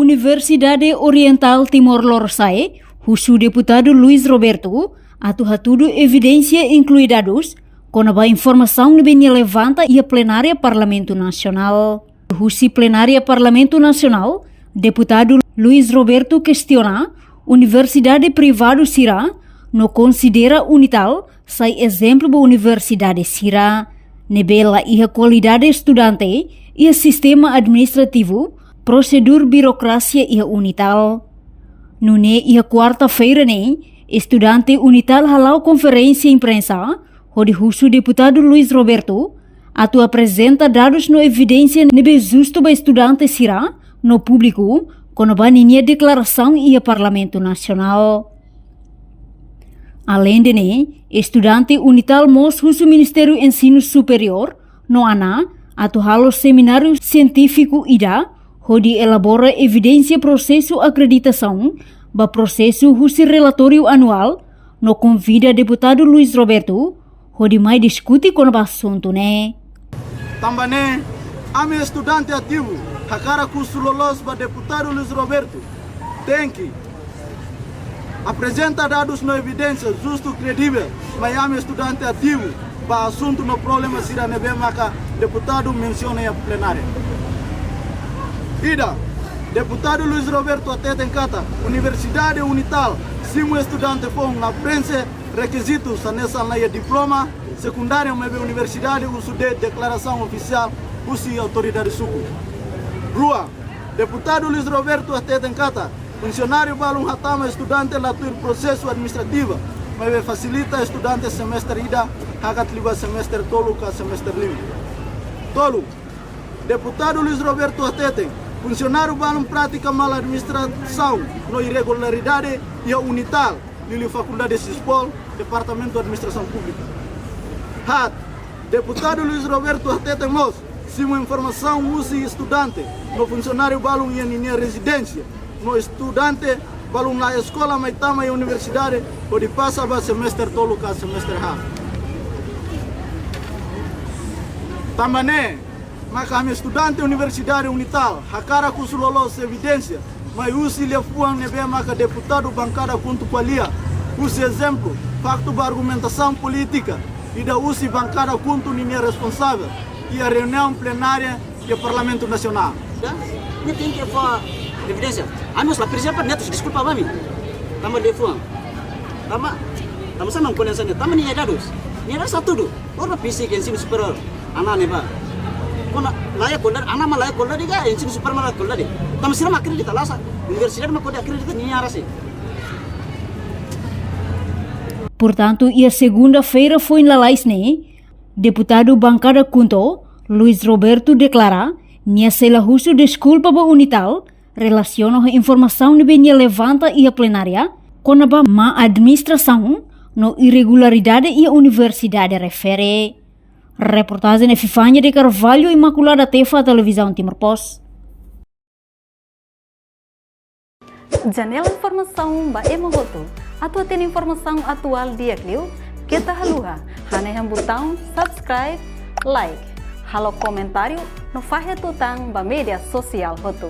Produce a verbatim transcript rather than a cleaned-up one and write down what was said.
Universidade Oriental Timor Lorosa'e husu Deputadu Luis Roberto atu hatudu evidénsia, inklui dadus, kona-ba informasaun ne'ebé nia levanta iha plenária Parlamentu Nasionál. Husi plenária Parlamentu Nasionál, Deputadu Luis Roberto kestiona universidade privadu sira no konsidera UNITAL sai ezemplu ba universidade sira ne'ebé la iha kualidade estudante iha sistema administrativu, prosedur birokrasia iha UNITAL. Nune'e iha kuarta-feira ne'e, estudante UNITAL hala'o konferénsia imprensa hodi husu Deputadu Luis Roberto atu aprezenta dadus no evidénsia ne'ebé justu ba estudante sira no públiku kona-ba ninia deklarasaun iha Parlamentu Nasionál. Aleinde ne'e, estudante UNITAL mós husu Ministériu Ensinu Superiór no ANAAA atu halo semináriu sientífiku ida hodi elabora evidénsia prosesu akreditasaun ba prosesu husi relatóriu anuál no konvida Deputadu Luis Roberto hodi mai diskute kona-ba asuntu ne'e. Tanba ne'e, ami estudante ativu hakarak husu loloos ba Deputadu Luis Roberto tenke aprezenta dadus no evidénsia justu, kredivel, mai ami estudante ativu ba asuntu no problema sira ne'ebé maka deputadu mensiona iha plenária. Ida, Deputadu Luis Roberto hateten katak Universidade UNITAL simu estudante foun la prenxe rekizitu hanesan laiha diploma sekundáriu maibé universidade husu de'it deklarasaun ofisiál husi autoridade suku. Rua, Deputadu Luis Roberto hateten katak funsionáriu balun hatama estudante la tuir prosesu administrativu, maibé fasilita estudante semestre ida hakat liu ba semestre tolu ka semestre lima. Tolu, Deputadu Luis Roberto hateten funsionáriu balun pratika mal administrasaun no irregularidade iha UNITAL, liuliu Fakuldade SISPOL, Departamentu Administrasaun Públika. Haat, Deputadu Luis Roberto hateten mós simu informasaun husi estudante no funsionáriu balun iha ninia rezidénsia, no estudante balun la eskola mai tama iha universidade hodi pasa ba semestre tolu ka semestre haat. Tanba ne'e maka ami estudante Universidade UNITAL hakarak husu loloos evidénsia mai husi liafuan ne'ebé maka deputadu bankada KHUNTO ko'alia, husi ezemplu, faktu ba argumentasaun polítika ida husi bankada KHUNTO ninia responsavel iha reuniaun plenária iha Parlamentu Nasionál. Ya, nia tenke fó evidénsia. Ami mós la presiza para nia husu deskulpa ba ami. Tanba liafuan. Tanba, tanba sá mak ko'alia hanesan ne'e? Tanba nia iha dadus. Nia dadus hatudu. Ora pisi ke ensinu superiór. Ana ne'ebá. Kona laiha ko'alia, ana mak laiha ko'alia ka ensinu superiór mak laiha ko'alia. Tanba sira mak akredita la sá. Universidade mak hodi akredita nia rasik. Portantu, iha segunda-feira foin lalais ne'e, deputadu bankada KHUNTO, Luis Roberto deklara, nia sei la husu deskulpa ba UNITAL, relasiona ho informasaun ne'ebé nia levanta iha plenária, kona-ba má administrasaun no irregularidade iha universidade refere. Reportajen Epifania de Carvalho, Imaculada Tefa, Televizaun Timor Post. Janela informasaun ba ema hotu. Atu hatene informasaun atuál di'ak liu, keta haluha hanehan butaun subscribe, like, halo komentáriu no fahe tutan ba média sosiál hotu.